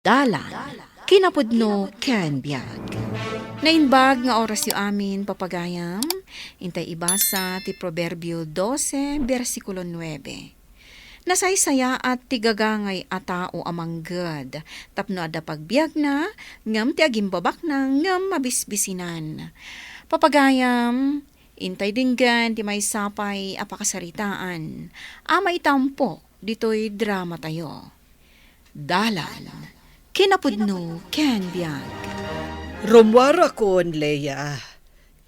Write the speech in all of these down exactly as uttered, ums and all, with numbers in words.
Dalan, kinapudno ken biag. Naimbag nga orasyo amin, papagayam. Intay ibasa ti Proverbio dose, bersikulo nuebe. Nasaysayaat ti gagangay a tao a mangged, tapno adda pagbiagna, ngem ti agimbabaknang ngem mabisbisinan. Papagayam, intay denggen ti maysa pay a pakasaritaan a maitampok ditoy dramatayo. Dalan, kinapudno ken biag. Rummuarakon, Lea.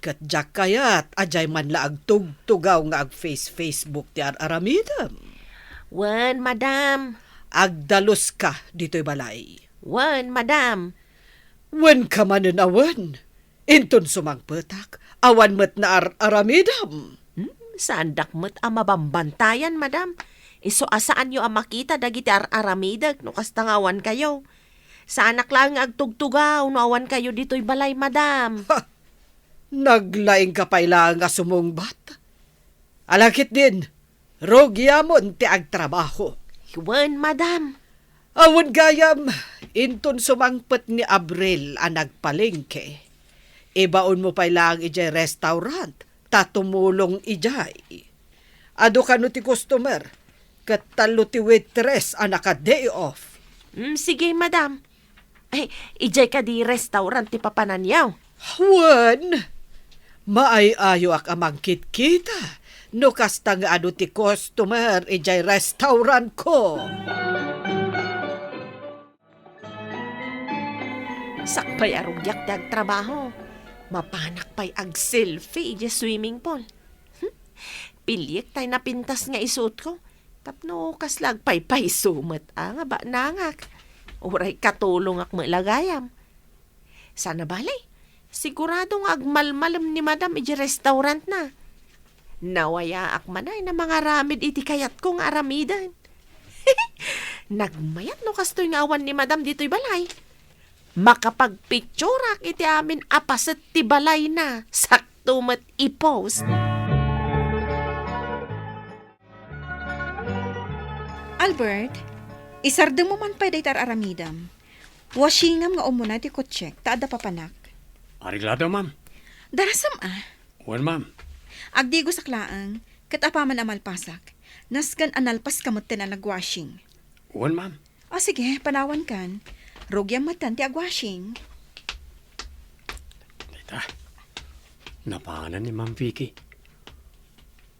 Ket diak kayat a diay man la agtugtugaw nga ag-face-Facebook ti ar-aramidem. Wen, madam. Agdaluska ditoy balay. Wen, madam. Wen ka manen a wen. Inton sumangpetak, awan met naar-aramidem. Hmm, saandak met a mabambantayan, madam. Isu a saanyo a makita dagiti ar-aramidek no kasta nga awankayo. Saanak laeng nga agtugtugaw no awankayo ditoy balay, madam. Ha! Naglaingka pay laeng a sumungbat. Ala ketdin, rugiamon ti agtrabaho. Wen, madam. Awan gayam, inton sumangpet ni Abril a nagpalengke, ibaonmo pay laeng idiay restaurant ta tumulong idiay. Adu kano ti customer, ket tallo ti waitress a naka-day off. Mm, sige, madam. Ay, idiay kadi restaurant ti papananyo? Wen, maay-ayoak a mangkitkita no kasta nga adu ti customer idiay restaurantko. Sakbay a rugiak ti agtrabaho, mapanak pay ag-selfie idiay swimming pool. Hmm? Piliek tay napintas nga isuotko. Tapno kasla agpaypayso met a nga baknangak. Uray katulongak met la gayam. Saan a bale, sigurado nga agmalmalem ni madam idiay restaurantna. Nawayaak man ay a mangaramid iti kayatko nga aramiden. Nagmayat no kastoy nga awan ni madam ditoy balay. Makapagpicturak iti amin a paset ti balayna, sakto met i-post. Albert, isardengmo man pay dayta ar-aramidem. Washingam nga umuna ti kotsek, ta adda papanak. Areglado, ma'am. Darasam a? Wen, ma'am. Agdigosak laeng, ket apaman a malpasak, nasken a nalpaska metten a nagwashing. Wen, ma'am. O sige, panawankan. Rugiam metten ti agwashing. Dayta, napanan ni Ma'am Vicky.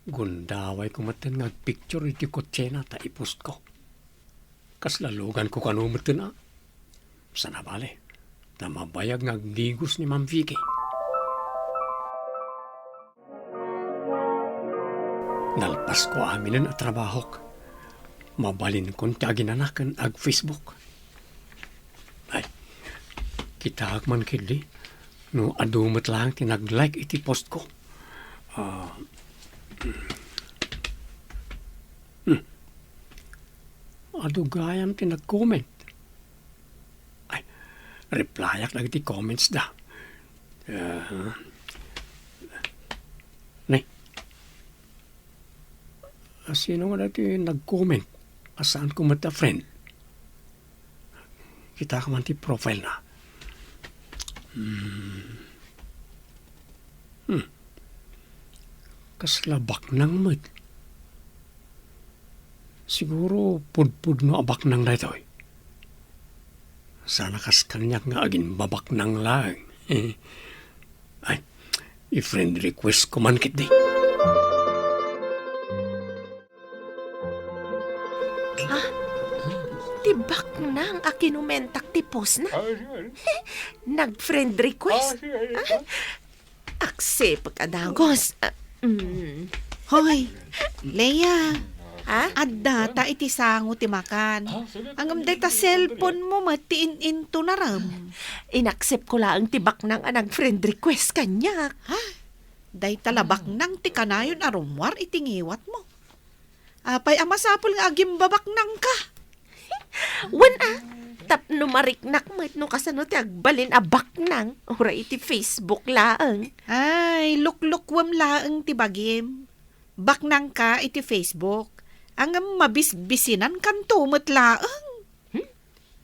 Gundawayko metten nga agpicture iti kotsena ta i-postko. Kasla luganko kano metten a. Saan a bale, ta mabayag nga agdigos ni Ma'am Vicky. Nalpasko aminen a trabahok. Mabalinkon ti aginanak ken ag-Facebook. Ay, kitaak man ketdi no adu met laeng ti nag-like iti postko. Ah, hmm. Adu gayam ti nag-comment. Ay, replyak dagiti comments da. Aha. Ne. Sino nga dati nag-comment? A saanko met a friend. Kitaak man ti profile na. Hmm. Hmm. Kasla baknang met. Siguro pudpudno a baknang daytoy. Saan a kas kaniak nga agimbabaknang laeng. Ay, i-friend request ko man ketdi. Ah, ti baknang a kinumentak ti post na. Nag-friend request? Ah, aksepek a dagos. Ah, mm. Hoy, Lea. Ha? Adda ta iti sango ti makan. Ngem dayta cellphone mo met ti in-intonarem. Inaccept ko laeng ti baknang a nag-friend request kaniak. Ha? Dayta la baknang ti kanayon a rummuar iti ngiwatmo. Apay a masapul nga agimbabaknangka? Wen a, tapno mariknak met no kasano ti agbalin a baknang, uray iti Facebook laeng. Ay, luklukuem laeng ti bagim. Baknangka iti Facebook, ngem mabisbisinankanto met laeng. Hmm?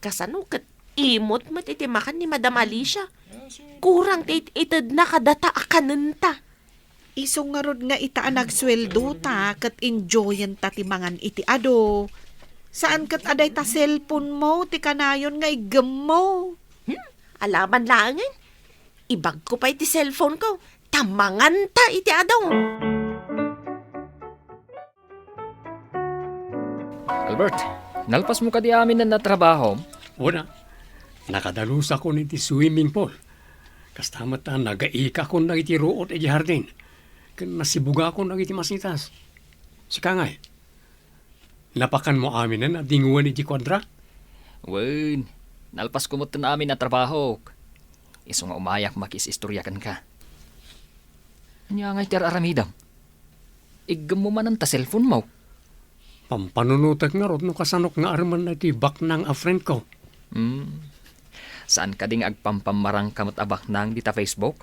Kasano ket imot met iti makan ni Madam Alicia. Kurang ti it-itedna kadata a kanenta. Isu ngarud nga ita a nagsueldo ta ket enjoyen ta ti mangan iti adu. Saan ket a dayta cellphone mo ti kanayon nga iggemmo. Hmm, alaban laengen. Ibagko pay ti cellphone ko, ta manganta iti adu. Albert, nalpasmo kadi amin a trabahom? Wen a, nakadalusakon iti swimming pool. Kasta met a nagaikakon dagiti ruot iti hardin, ken nasibugakon dagiti masitas. Sika ngay, napakanmo aminen a dingoen iti kuadra? Wen, nalpasko metten amin a trabahok. Isu nga umayak makiis-istorya kenka. Ania ngay ti ar-aramidem? Iggemmo manen ta cellphone mo. Pampanunotek ngarud no kasanok nga armen daytoy baknang a friend ko. Hmm. Saan kadi nga agpampammarangka met a baknang dita Facebook?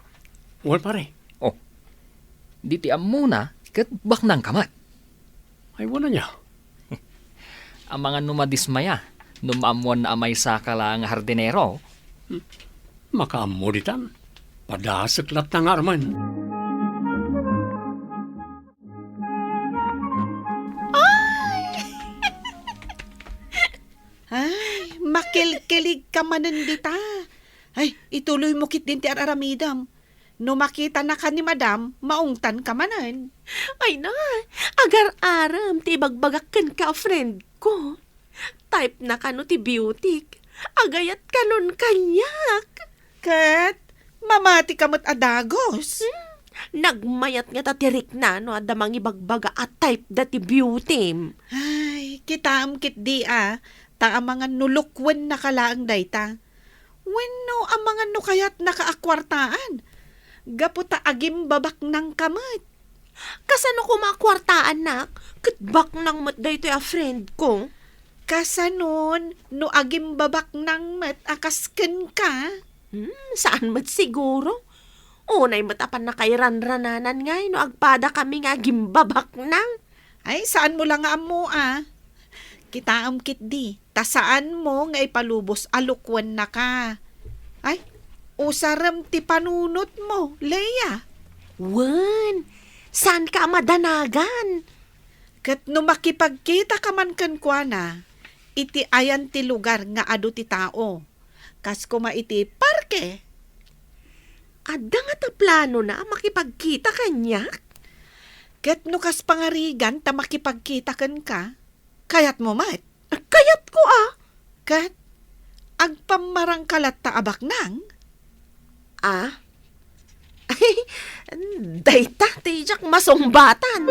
Wen, pare. Oh. Diti ammona, ket baknangka met. Ay, wala niya. Amangan no madismaya, no maammoanna a maysaka la nga hardinero. Hmm. Makaammo ditan. Padasek latta nga armen. Ay! Ay, makilkilig ka manen dita. Ay, ituloy mo ketdin ti ar-aramidem. No makitana ka ni Madam, maungtan ka manen. Ay na, agar-arem ti ibagbagak kenka a friend ko. Type na kano ti beauty. Agayat kanon kaniak. Ket mamati ka met a dagus. Hmm, nagmayat ngata ti rikna no adda mangibagbaga a type da ti beauty. Ay, kitaem ketdi a, ta amangan no lukwen na ka laeng dayta. Wenno amangan no kayatnaka a kuartaan. Gapu ta agimbabaknangka met. Kasano koma a kuartaannak? Ket baknang met daytoy a friend ko. Kasanon no agimbabaknang met a kas kenka? Hmm, saan met siguro. Unay met a pannakairanrananan ngay no agpadakami nga agimbabaknang. Ay, saan mo la nga ammo a. Kitaem ketdi, ta saan mo nga ipalubos a lukwen na ka. Ay, usarem ti panunot mo, Lea. Wen, saan ka a madanagan? Ket no makipagkita ka man kenkuana, iti ayan ti lugar nga adu ti tao, kas koma iti parke. Adda ngata planona a makipagkita kaniak? Ket no kas pangarigan ta makipagkita kenka, kayatmo met? Kayatko a. Ket agpammarangka latta a baknang? A? Ay, dayta ti diak masungbatan.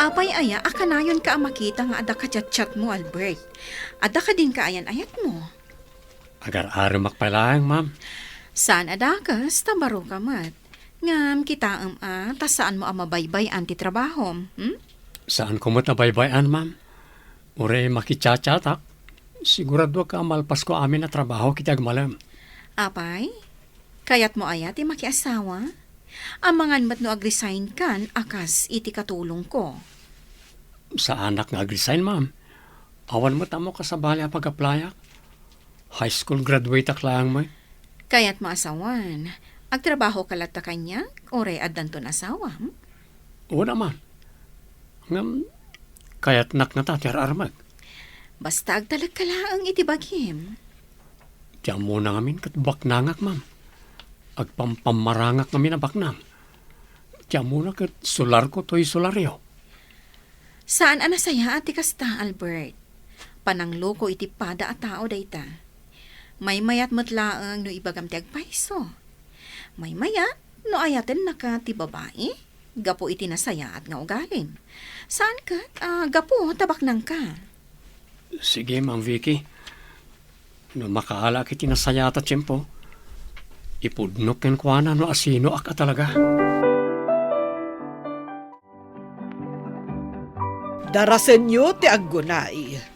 Apay aya a kanayonka a makita nga adda ka-chat-chatmo, Albert? Adda kadin kaayan-ayatmo? Agar-aremak pay laeng, ma'am. Saan a dakes ta baro ka met. Ngem kitaem a, ta saanmo a mabaybay-an ti trabahom, hmm? Saanko met a baybay-an, ma'am. Uray makichachatak, siguraduak a malpasko amin a trabaho iti agmalem. Apay, kayatmo aya ti makiasawa? Amangan met no agresign kan a kas iti katulongko. Saanak nga agresign, ma'am. Awan met ammo kasabali a pag-applyak. High school graduate-ak laeng met. Kayatmo a sawen, agtrabaho ka latta kaniak, uray addanton asawam? Wen a, ma'am. Ngem, kayatnak ngata ti ar-armek. Basta agtalek ka laeng iti bagim. Ti ammona ngamin ket baknangak, ma'am. Agpampammarangak ngamin a baknang. Ti ammona ket solarko toy solaryo. Saan a nasayaat ti kasta, Albert. Panangloko iti pada a tao dayta. Maymayat met laeng no ibagam ti agpayso. Maymayat no ayatennaka ti babai gapu iti nasayaat nga ugalim. Saan ket a gapu ta baknangka. Sige, Ma'am Vicky. No makaalaak iti nasayaat a tiempo, ipudnok kenkuana no asinoak a talaga. Darasenyo ti aggunay.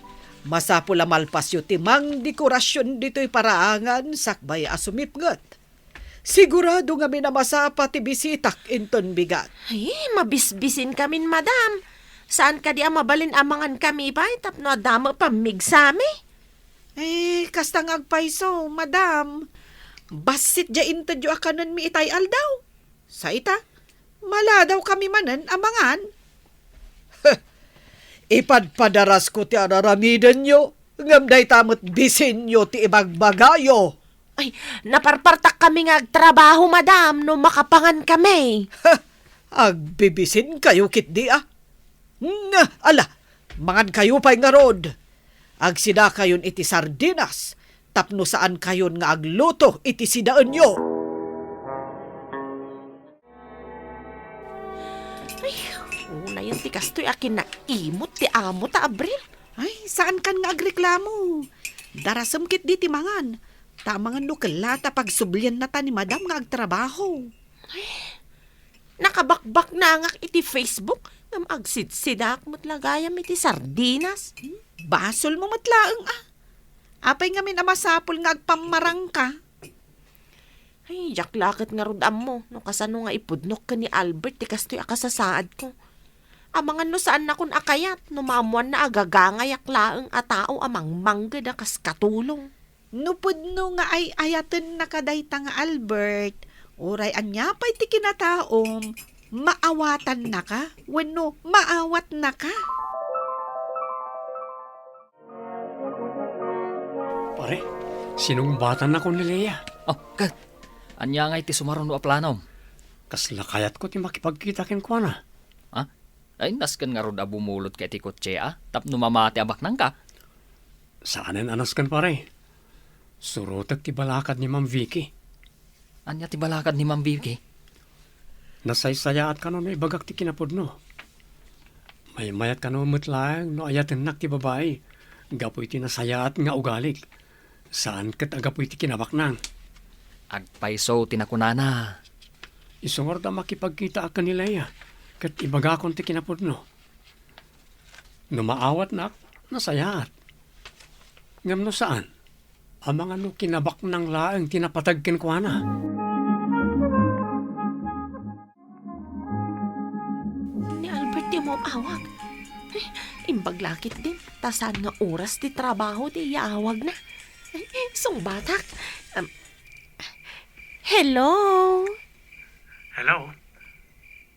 Masapul a malpasyo ti mangdekorasion ditoy paraangan sakbay a sumipnget. Sigurado ngamin a masapa ti bisitak inton bigat. Ay, mabisbisin kamin, madam. Saan kadi a mabalin a mangankami pay tapno adda met pammigsami? Eh, kasta nga agpayso, madam. Bassit diay intedyo a kanenmi itay aldaw. Sa ita, maladawkami manen a mangan. Ipadpadarasko ti ar-aramidenyo, ngem dayta met bisinyo ti ibagbagayo. Ay, naparpartakkami nga agtrabaho, madam, no makapangankami. Agbibisinkayo ketdi a. Nga, ala, mangankayo pay ngarud. Agsidakayon iti sardinas, tapno saankayon nga agluto iti sidaenyo. Ay, unayen ti kastoy a kinaimot ti amo ta Abril. Ay, saankan nga agreklamo. Darasem ketdi ti mangan. Ta amangan no kella ta pagsublianna ta ni madam nga agtrabaho. Ay, nakabakbaknangak iti Facebook ngem agsidsidaak met la gayam iti sardinas. Hmm? Basolmo met laeng a. Apay ngamin a masapul nga agpammarangka? Ay, diak la ket ngarud ammo no kasano nga ipudnok ken ni Albert ti kastoy a kasasaadko. Amangan no saannakon a kayat no maammoanna a gagangayak laeng a tao a mangmangged a kas katulong. No pudno nga ay-ayatennaka dayta nga Albert, uray ania pay ti kinataom, maawatannaka wenno maawatnaka. Pare, sinungbatannakon ni Lea. Oh, ket, ania ngay ti sumaruno a planom? Kasla kayatko ti makipagkita kenkuana. Ha? Ay, nasken ngarud a bumulot ka iti kotse, a? Tapno mamati a baknangka? Saanen a nasken, pare. Surotek ti balakad ni Ma'am Vicky. Ania ti balakad ni Ma'am Vicky? Nasaysayaat kano no ibagak ti kinapudno. Maymayat kano met laeng no ayatennak ti babai gapu iti nasayaat nga ugalik. Saan ket a gapu iti kinabaknang. Agpayso ti nakunana. Isu ngarud a makipagkitaak ken ni Lea, ket ibagakon ti kinapudno. No maawatnak, nasayaat. Ngem no saan, amangan no kinabaknang laeng ti napateg kenkuana. Ni Albert ti umawag. Ay, imbag la ketdin, ta saan nga oras ti trabaho ti iyaawagna. Ay, sungbatak. Um, hello? Hello?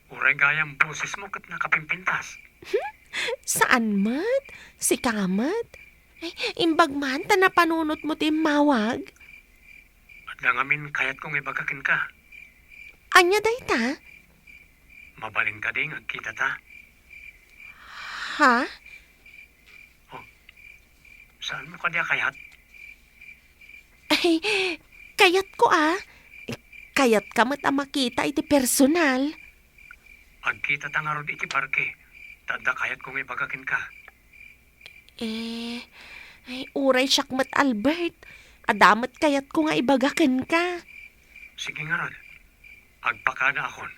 Uray gayam bosesmo ket nakapimpintas. Saan met? Sika met? Ay, imbag man ta napanunotmo ti immawag. Adda ngamin kayatko nga ibaga kenka. Ania dayta? Mabalin kadi nga agkitata? Ha? Oh, saanmo kadi a kayat? Ay, kayatko a. Kayatka met a makita iti personal. Agkitata ngarud iti parke, ta adda kayatko nga ibaga kenka. Eh, ay, uray siak met, Albert. Adda met kayatko nga ibaga kenka. Sige ngarud. Agpakadaakon,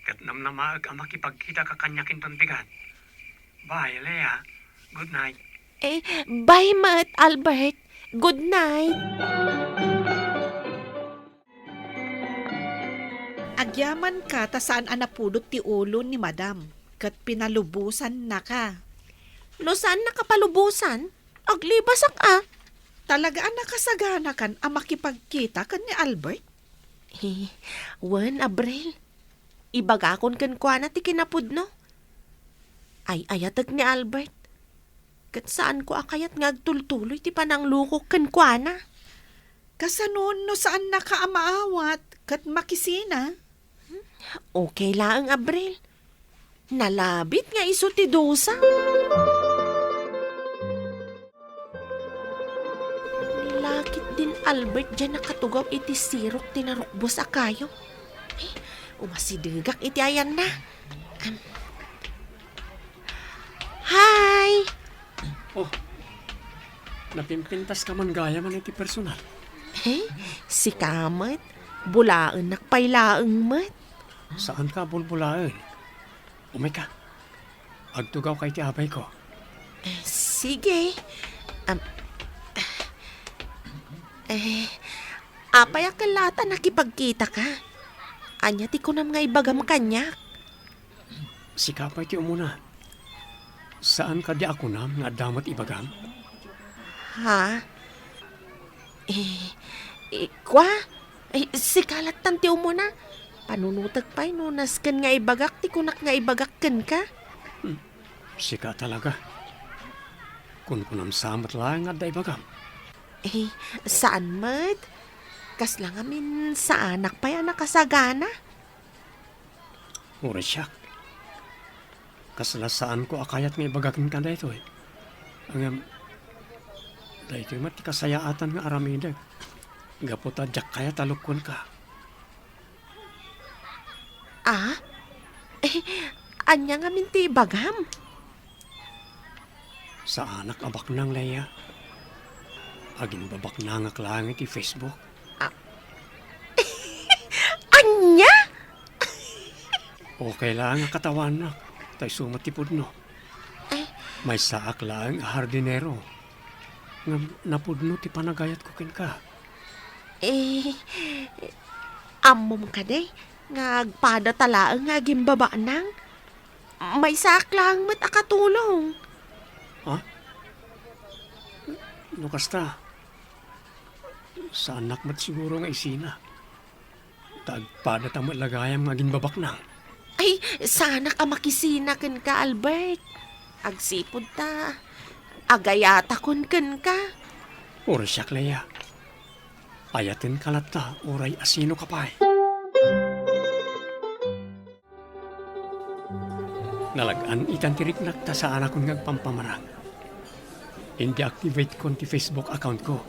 ket namnamaek a makipagkitaka kaniak inton bigat. Bye, Lea. Good night. Eh, bye met, Albert. Good night. Agyamanka ta saan a napudot ti ulo ni Madam, ket pinalubosannaka. No saannaka palubosan, aglibasak a. Talaga a nakasaganakan a makipagkita ken ni Albert? Eh, wen, Abril. Ibagakon kenkuana ti kinapudno. Ay-ayatek ni Albert. Ket saanko a kayat nga agtultuloy ti pananglukok kenkuana. Kasano no saannaka a maawat ket makisina? Okay laeng, Abril. Nalabit nga isu ti dusa. Ni la ketdin Albert diay nakatugaw iti sirok ti narukbos a kayo. Eh, umasidegak iti ayanna. Am. Hi! Oh, napimpintaska man gayam iti personal. Eh, sika met, bulaennak pay laeng met. Saanka a bulbulaen. Umayka. Agtugawka iti abayko. Eh, sige. Am, eh, apay a kella ta nakipagkitaka? Ania ti kunam nga ibagam kaniak? Sika pay ti umuna. Saan kadi a kunam nga adda met ibagam? Ha? Eh, eh, kwa? Eh, sika lattan ti umuna. Panunotek pay no nasken nga ibagak ti kunak nga ibagak kenka. Hmm, sika talaga. Kunkunam sa met laeng nga adda ibagam. Eh, saan met? Kasla ngamin saanak pay a nakasagana. Uray siak. Kasla saanko a kayat nga ibaga kenka daytoy. Ngem, daytoy met ti kasayaatan nga aramidek. Gapu ta diak kayat a lukkuenka. Ah? Eh, ania ngamin ti ibagam? Saanak a baknang, Leia. Agimbabaknangak laeng iti Facebook. Ah. Ania? Okay laeng a katawanak, ta isu met ti pudno. Eh? Maysaak laeng a hardinero. Ngem napudno ti panagayatko kenka. Eh, ammom kadi nga agpadata laeng nga agimbabaknang? Maysaak laeng met a katulong. Ha? No kasta, saanak met siguro nga isina. Ta agpadata met la gayam nga agimbabaknang. Ay, saanak a makisina kenka, Albert. Agsipud ta, agayatakon kenka. Uray siak, Leia. Ayatenka latta, uray asinoka pay. Nalag-an itan ti riknak ta saanakon nga agpampamarang. Indi-activate-kon ti Facebook account-ko,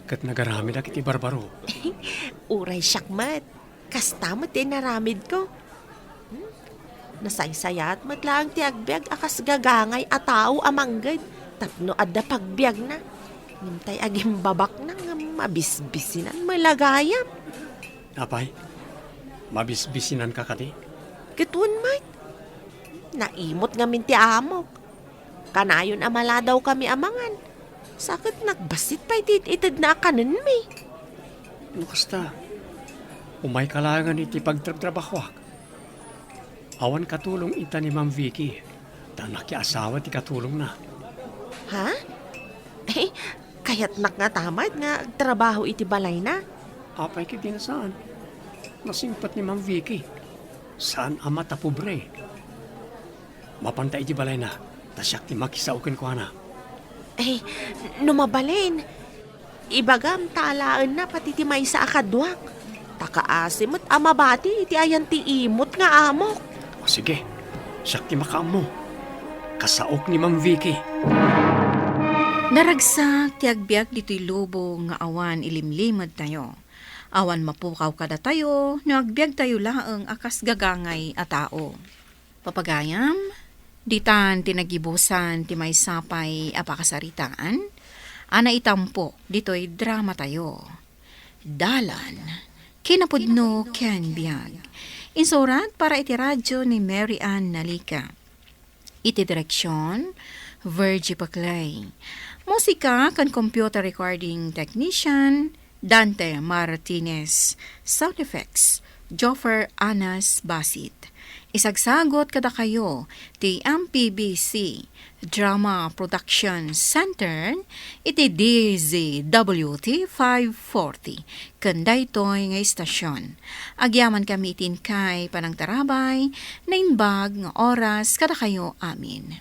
ket nagaramidak iti barbaro. Uray siak met, kasta met ti inaramidko. Hmm? Nasaysayaat met laeng ti agbiag a kas gagangay a tao a mangged tapno adda pagbiagna. Ngem tay agimbabaknang nga mabisbisinan met la gayam. Apay, mabisbisinanka kadi? Ket wen met. Naimot ngamin ti amok. Kanayon a maladawkami a mangan. Sa ket nagbassit pay ti it-itedna a kanenmi. No kasta, umayka laengen iti pagtrabtrabahoak. Awan katulong ita ni Ma'am Vicky, ta nakiasawa ti katulongna. Ha? Eh, kayatnak ngata met nga agtrabaho iti balayna? Apay ket di saan. Nasingpet ni Ma'am Vicky. Saan a matapobre. Mapanta iti balayna, ta siak ti makisao kenkuana. Eh, no mabalin, ibagam ta alaenna pati ti maysa a kaduak. Ta kaasi met a mabati iti ayan ti imot nga amok. O sige, siak ti makaammo. Kasaok ni Ma'am Vicky. Naragsak ti agbiag ditoy lubong nga awan ilimlimedtayo. Awan mapukaw kadatayo no agbiagtayo laeng a kas gagangay a tao. Papagayam, ditan ti nagibusan ti maysa pay a pakasaritaan a naitampo ditoy dramatayo. Dalan, kinapudno ken biag. Insurat para iti radyo ni Mary Ann Nalica. Iti direksion, Virgie Paclay. Musika ken computer recording technician, Dante Martinez. Sound effects, Joffer Anas Basit. Isagsagot kadakayo ti M P B C Drama Production Center iti D Z W T five forty ken daytoy nga istasion. Agyamankami iti inkay panangtarabay, naimbag nga oras kadakayo amin.